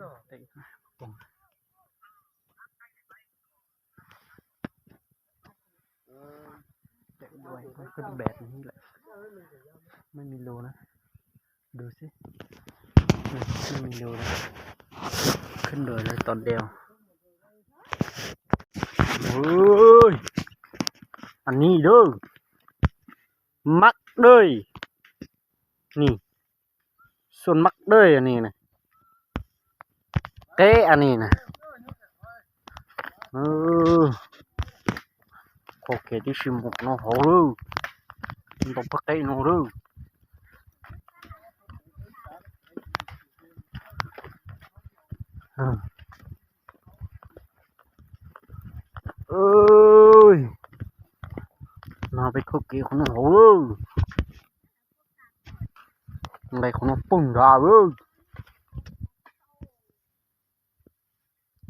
ເຕະ ເຕະດ້ວຍ ກໍແບບນີ້ແຫຼະ ໄມ່ມີຮູນະ. ດູຊິ ນີ້ ນີ້ມີຮູນະ ຂຶ້ນໂດຍເລີຍຕອນດຽວ. ໂອ້ຍ ອັນນີ້ເດີ ໝາກເດີຍ ນີ້ ສວນໝາກເດີຍ ອັນນີ້ນະ ເກະ ອັນນີ້ນະ. ເອີ ຂໍເກະທີ່ຊິໝົດເນາະເຮົາເດີ ມັນຕ້ອງໄປເກະເນາະເດີ. ເອີ ເອີຍ ມາໄປເກະຂອງເຮົາເດີ ໄດ້ຂອງປຶ້ງດາເດີ.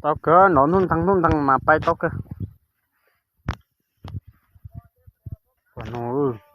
ຕອກເກີນ ໜອນນຸ່ນທັງນຸ່ນທັງມາໄປຕອກເກີນ ໂອ້ໂຫ.